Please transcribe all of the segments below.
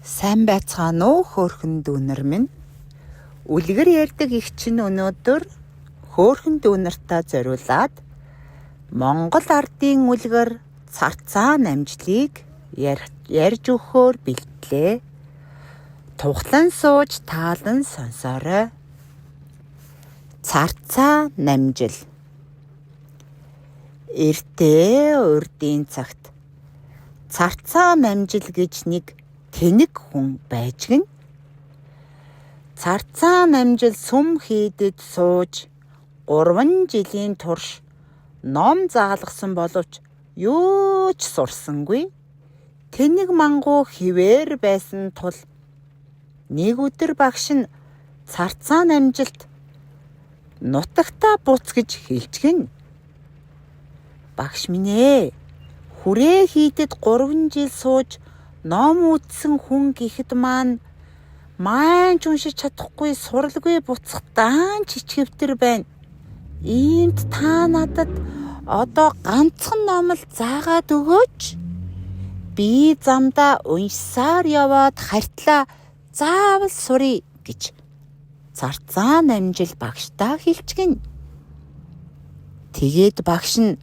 Сайн байцгаана уу хөөрхөн дүүнер минь. Үлгэр ярьдаг их чинь өнөөдөр хөөрхөн дүүнертаа зориулаад Монгол ардын үлгэр Царцаа намжлыг ярьж өгөхөөр бэлтлээ. Тухлан сууж таалан сонсоорой. Царцаа намжил. Эртээ урдын цагт Царцаа намжил гэж нэг тэнэг хүн байж гин. Царцаа намжил сүм хийдэд сууж 3 жилийн турш ном заалгасан боловч юу ч сурсангүй. Тэнэг мангуу хിവэр байсан тул нэг өдөр багш нь Царцаа намжилт нутагтаа буц гэж хэлчихгэн. Багш минь ээ, хүрээ хийдэд 3 жил сууж ном үзсэн хүн гэхэд маань маань ч уншиж чадахгүй суралгүй буцах даан чичгэвтер байна. Иймд та надад одоо ганцхан ном л заагаад өгөөч. Би замдаа уншсаар яваад хартлаа заавал суръя гэж Царцаа намжил багштаа хэлчихгэн. Тэгээд багш нь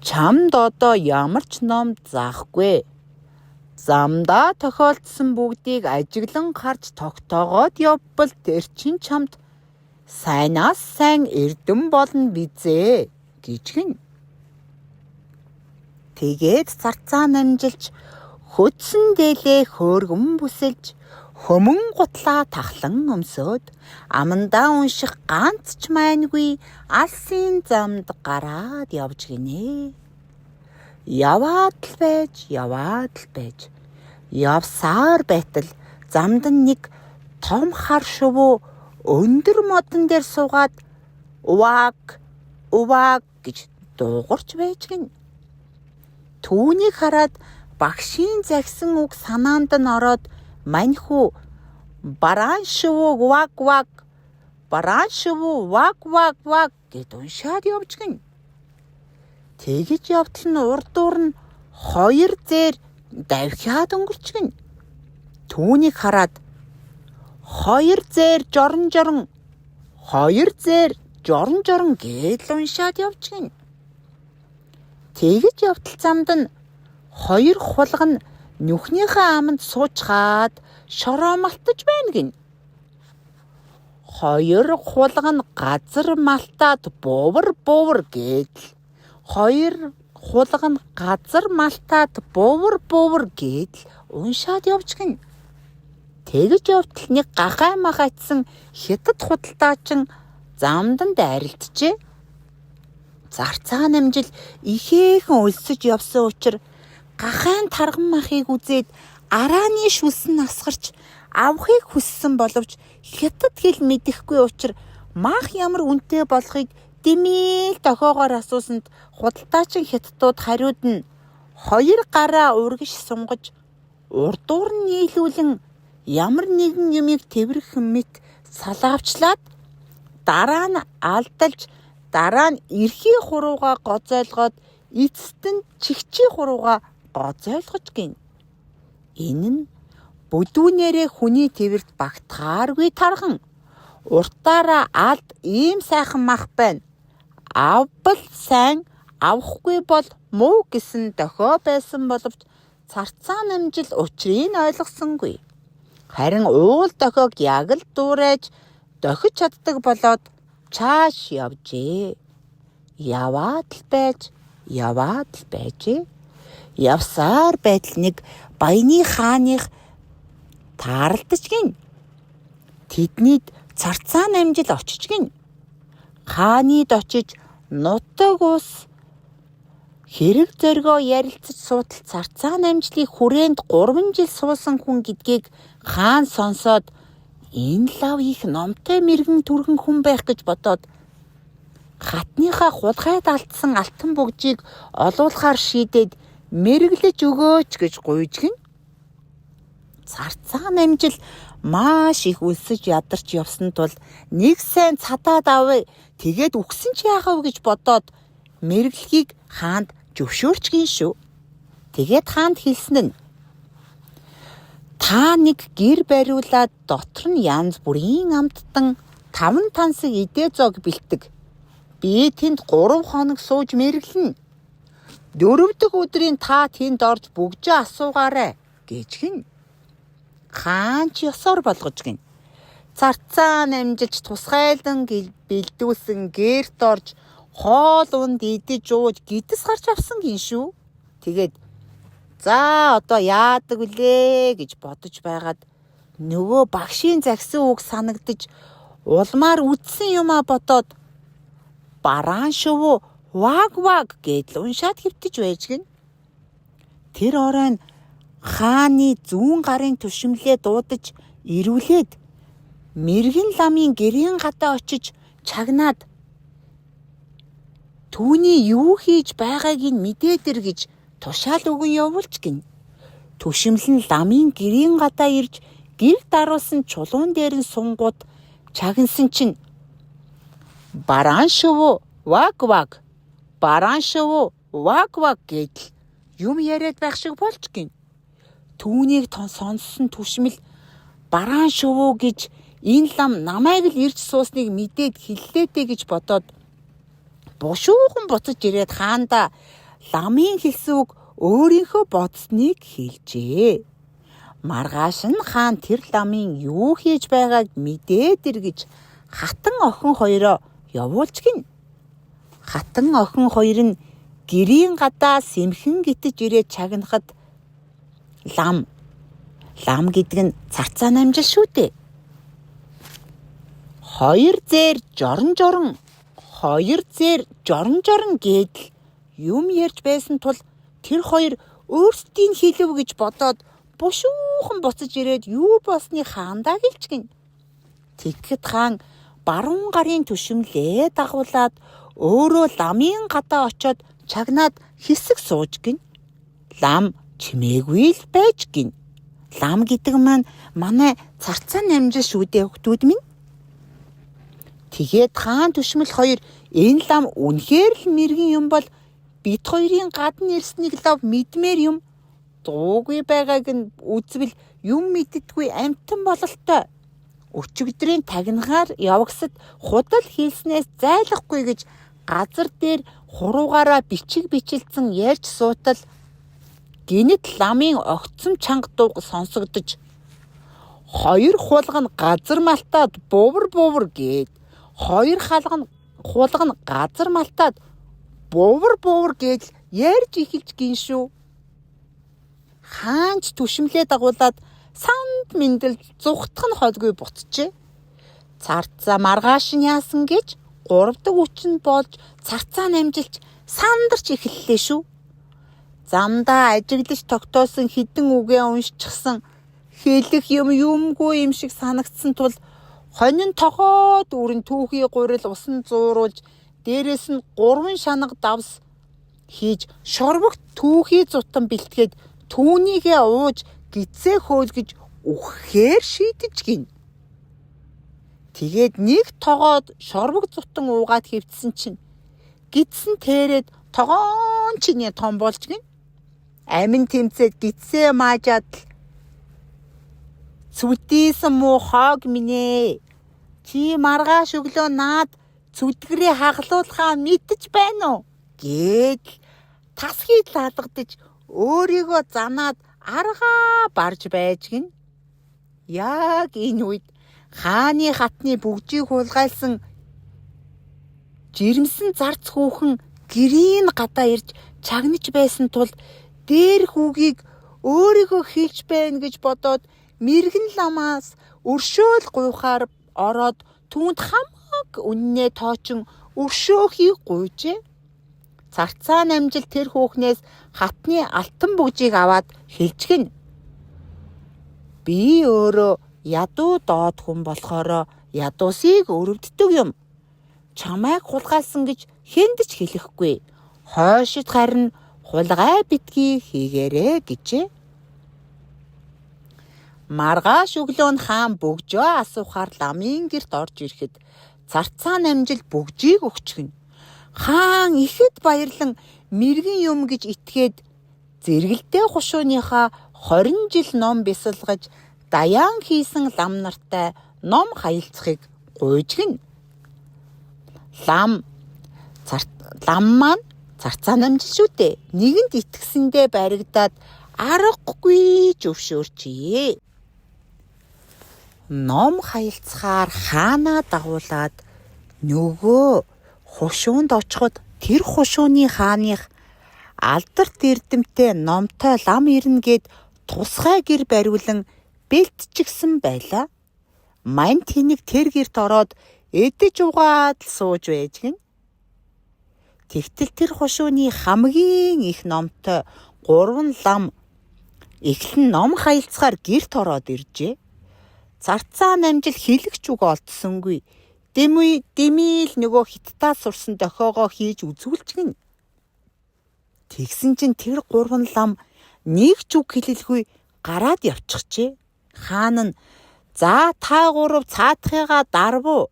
чамд одоо ямар ч ном заахгүй. Замдаа тохиолдсон бүгдийг ажиглан харж тогтоогоод явбал тэр чинь чамд сайнаас сайн эрдэм болно бизээ гэж гин. Тэгээд Царцаа намжилж хөдсөн дээлээ хөөргөн бүсэлж хөмөн гутлаа тахлан өмсөөд амандаа унших ганц ч майнгүй алсын замд гараад явж гинэ. Яваад л байж, яваад л байж. Явсаар байтал замд нь нэг том хар шувуу өндөр модон дээр суугаад уваг уваг гэж дуугарч байж гин. Түүнийг хараад багшийн загсан үг санаанд нь ороод маньхүү бараан шувуу ваг ваг бараан шувуу ваг ваг ваг гэд уншаад явж гин. Тэгэж явтал нь урдуур нь 2 зээр давхиад өнгөрч гин. Түүнийг хараад 2 зээр жорон жорон 2 зээр жорон жорон гээд л уншаад явж гин. Тэгэж явтал замд нь 2 хулган нь нүхнийхээ аманд суучхаад шороо малтаж байна гин. 2 хулган нь газар малтаад бувар бувар гээд л 2 хулган нь газар малтаад бувар бувар гээд л уншаад явж гин. Тэгэж явтал нэг гахай махайцсан хятад худалдаачин замд нь дайралтжээ. Царцаа намжил ихээхэн өлсөж явсан учраа гахайн тарган махыг үзээд арааны шүлс нь асгарч авахыг хүссэн боловч хятад хэл мэдэхгүй учраа мах ямар үнэтэй болохыг дэмийл дохиогоор асуусанд худалдаачин хятадууд хариуд нь 2 гараа урагш сунгаж урдуур нь нийлүүлэн ямар нэгэн юмыг тэврэх мэт салаавчлаад дараа нь алдалж дараа нь эрхий хуруугаа гоцойлгоод эцэст нь чигчий хуруугаа гоцойлгож гин. Энэ нь бүдүүнээрээ хүний тэвэрт багтахааргүй тархан. Уртаараа алд ийм сайхан мах байна. Авбал сайн, авахгүй бол муу гэсэн дохио байсан боловч Царцаа намжил учрыг ойлгосонгүй. Харин уул дохиог яг л дуурайж дохиж чаддаг болоод чааш явжээ. Яваад л байж, яваад л байжээ. Явсаар байтал нэг баяны хааных тааралдаж гин. Тэднийд Царцаа намжил очиж гин. Хаанид очиж нутаг ус хэрэг зоригоо ярилцаж суутал Царцаа намжлыг хүрээнд 3 жил суусан хүн гэдгийг хаан сонсоод энэ лав их номтой мэрэгэн түргэн хүн байх гэж бодоод хатныхаа хулгайд алдсан алтан бөгжийг олуулахаар шийдээд мэргэжлэж өгөөч гэж гуйж гин. Царцаа намжил маш их өлсөж ядарч явсан тул нэг сайн цадаад авъя тэгээд үхсэн ч яах вэ гэж бодоод мэргэлхийг хаанд зөвшөөрч гин шүү. Тэгээд хаанд хэлсэн нь Та нэг гэр бариулаад дотор нь янз бүрийн амттан 5 тансаг идээ зоог бэлтгэг. Би тэнд 3 хоног сууж мэргэлнэ. 4 дахь өдрийн та тэнд орж бөгжөө асуугаарай гэж гин. Хаан ч ёсоор болгож гин. Царцаа намжилж тусгайлан бэлдүүлсэн гэрт орж хоол унд идэж ууж гэдэс гарч авсан гин шүү. Тэгээд за одоо яадаг вүлээ гэж бодож байгаад нөгөө багшийн загсан үг санагдаж улмаар үдсэн юмаа бодоод бараан шувуу ваг ваг гэдэл уншаад хэвтэж байж гин. Тэр оройн хааны зүүн гарын түшимлээ дуудаж ирүүлээд мэргэн ламын гэрийн гадаа очиж чагнаад түүний юу хийж байгааг нь мэдээд ир гэж тушаал өгөн явуулж гин. Түшимл нь ламын гэрийн гадаа ирж гэр даруулсан чулуун дээр нь сунгууд чагнасан чинь бараан шувуу ваг ваг бараан шувуу ваг ваг гэдэл юм яриад байх шиг болж гин. Түүнийг сонссон түшмэл бараан шувуу гэж энэ лам намайг л ирж суусныг мэдээд хэллээ гэж бодоод бушуухан буцаж ирээд хаандаа ламын хэлсэн үг өөрийнхөө бодсныг хэлжээ. Маргааш нь хаан тэр ламын юу хийж байгааг мэдээд ир гэж хатан охин хоёроо явуулж гин. Хатан охин хоёр нь гэрийн гадаа сэмхэн гитэж ирээд чагнахад лам гэдэг нь царцаа намжил шүү дээ. Хоёр зээр жорон жорон хоёр зээр жорон жорон гэдэл юм ярьж байсан тул тэр хоёр өөрсдийн хэлэв гэж бодоод бушуухан буцаж ирээд юу болсныг хаандаа хэлж гин. Тэгэхэд хаан баруун гарын түшимлээ дагуулад өөрөө ламын гадаа очоод чагнаад хэсэг сууж гин. Лам чимээгүй л байж гин. Лам гэдэг маань манай царцаа намжил шүү дээ хүүхдүүд минь. Тэгээд хаан түшмэл хоёр энэ лам үнэхээр л мэргэн юм бол бид хоёрын гадна ирснийг лав мэдмээр юм. Дуугүй байгааг нь үзвэл юм мэддэггүй амьтан бололтой. Өчигдрийн тагнахаар явгсад худал хийлснээс зайлахгүй гэж газар дээр хуруугаараа бичиг бичилцэн ярьж суутал гинэт ламын огцом чанга дууг сонсогдож хоёр хулга нь газар малтаад бувар бувар гээд хоёр халга нь хулга нь газар малтаад бувар бувар гэж ярьж эхэлж гин шүү. Хаанч түшимлээ дагуулад санд мэндэл зүхтах нь холгүй буцжээ. Царцаа маргааш нь яасан гэж 3 дахь хүч нь болж царцаа намжилж сандарч эхэллээ шүү. Замдаа ажиглаж тогтоосон хідэн үгээ уншчихсан хэлэх юм юмгүй юм шиг санагдсан тул хонин тогоод үрэн түүхий гурил усан зууруулж дээрээс нь 3 шанага давс хийж шорвогт түүхий зутан бэлтгээд түүнийгээ ууж гидсээ хөөлгөж үхэхээр шийдэж гин. Тэгээд нэг тогоод шорвог зутан уугаад хэвтсэн чинь гидсэн тэрээд тогоон чиний том болж гин. Амин тэмцээд гидсээ маажаад л цүдийсэн муу хоог минь ээ. Чи маргааш өглөө наад цүдгэрээ хаглуулхаа мэдэж байна уу? Гээд тасхий лалгадаж өөрийгөө занаад аргаа барж байж гин. Яг энэ үед хааны хатны бүгжийг хулгайлсан жирэмсэн зарц хүүхэн гэрийн гадаа ирж чагнаж байсан тул дээр хүүгийг өөрийгөө хэлж байна гэж бодоод мэрэгэн ламаас өршөөл гуйхаар ороод түүнд хамаг үннээ тоочин өршөөхийг гуйжээ. Царцаа намжил тэр хүүхнээс хатны алтан бүгжийг аваад хэлж гин. Би өөрөө ядуу доод хүн болохоро ядуусыг өрөвддөг юм. Чамайг хулгайлсан гэж хэнд ч хэлэхгүй. Хойшид харин хулгай битгий хийгээрэй гэжээ. Маргааш өглөө нь хаан бөгжөө асуухаар ламын гэрт орж ирэхэд царцаа намжил бөгжийг өгчихнө. Хаан ихэд баярлан мэрэгэн юм гэж итгээд зэрэгэлдээ хушууныхаа 20 жил ном бясалгаж Даяан хийсэн лам нартай ном хаялцахыг гуйж гин. Лам лам маань Царцаа намжил шүү дээ. Нэгэнд итгэсэндээ баригдаад аргагүй зөвшөөрчээ. Ном хаялцахаар хаанаа дагуулад нөгөө хушуунд очиход тэр хушууны хааных алдарт эрдэмтэй номтой лам ирнэ гэд тусгай гэр бариулан бэлтжигсэн байлаа. Мань тэнэг тэр гэрт ороод эдэж угаад л сууж байж гин. Тэгтэл тэр хушууны хамгийн их номтой 3 лам эхлэн ном хаялцахаар гэрт ороод иржээ. Царцаа намжил хэлэх ч үг олдсонгүй. Дэмий дэмий л нөгөө хиттаа сурсан дохиогоо хийж үзүүлчихнэ. Тэгсэн чинь тэр 3 лам нэг ч үг хэлэлгүй гараад явчихжээ. Хаан нь за та гурав цаадахыгаа дарвуу.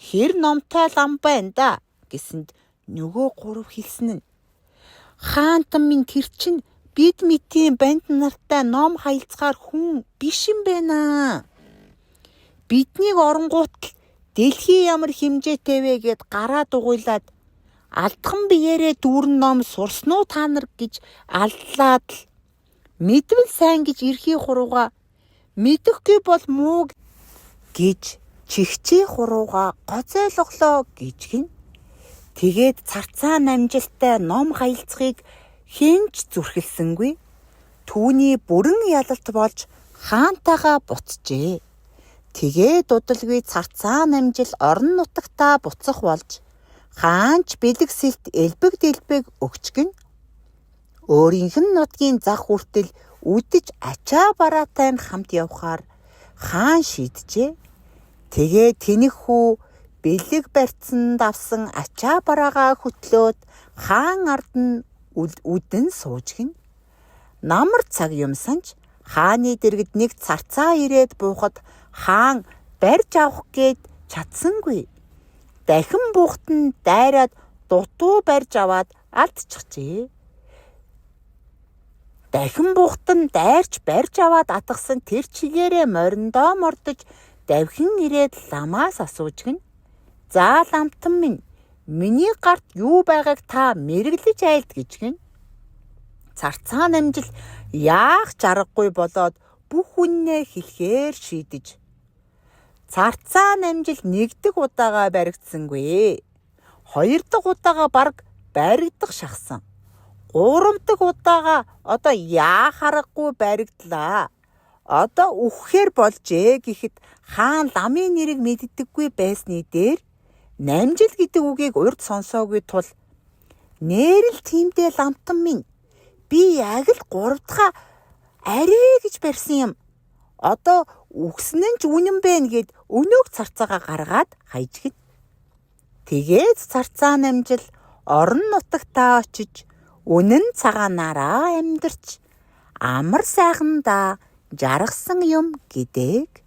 Хэр номтой лам байна да гэсэнд нөгөө гурав хэлсэн нь хаантан минь тэр чинь бид мэтийн банд нартай ном хаялцгаар хүн биш юм байна. Биднийг оронгуут л дэлхий ямар хэмжээтэй вэ гэд гараа дугуйлаад алдхан биеэрээ дүүрэн ном сурсан уу та нар гэж аллаад л мэдвэл сайн гэж эрхий хурууга мэдэхгүй бол муу гэж чихчээ хурууга гоцойлголоо гэж гин. Тэгээд царцаа намжилтай ном хаялцахыг хэн ч зүрхэлсэнгүй. Түүний бүрэн ялалт болж хаантайгаа буцжээ. Тэгээд удалгүй царцаа намжил орон нутагтаа буцах болж хаанч бэлэг сэлт элбэг дэлбэг өгчгөн. Өөрийнх нь нутгийн зах хүртэл үдэж ачаа бараатай нь хамт явхаар хаан шийджээ. Тэгээ тэнэх хүү бэлэг барьцсан давсан ачаа бараагаа хөтлөөд хаан ард нь үдэн сууж гин. Намар цаг юмсан ч хааны дэргэд нэг царцаа ирээд буухад хаан барьж авах гээд чадсангүй. Дахин буухад нь дайраад дутуу барьж аваад алдчихжээ. Дахин буухад нь дайрч барьж аваад атгасан тэр чигээрээ мориндоо мордож давхин ирээд ламаас асууж гин. За ламтан минь миний гарт юу байгааг та мэргэжлэж айлд гэж гин. Царцаа намжил яах ч аргагүй болоод бүх үннээ хэлэхээр шийдэж. Царцаа намжил нэгдэг удаага баригдсангүй. Хоёр дахь удаага бараг баригдах шахсан. Гурав дахь удаага одоо яах аргагүй баригдлаа. Одоо үхэхээр болжээ гэхэд хаан ламын нэрийг мэддэггүй байсны дээр намжил гэдэг үгийг урд сонсоогүй тул нэрэл тиймдээ ламтан минь би яг л гурав дахь арай гэж барьсан юм. Одоо үхсэн нь ч үнэн бэ гэд өнөөг царцаагаа гаргаад хайж гин. Тэгээд царцаа намжил орон нутагтаа очиж үнэн цагаанаараа амьдарч амар сайхандаа жаргасан юм гэдэг.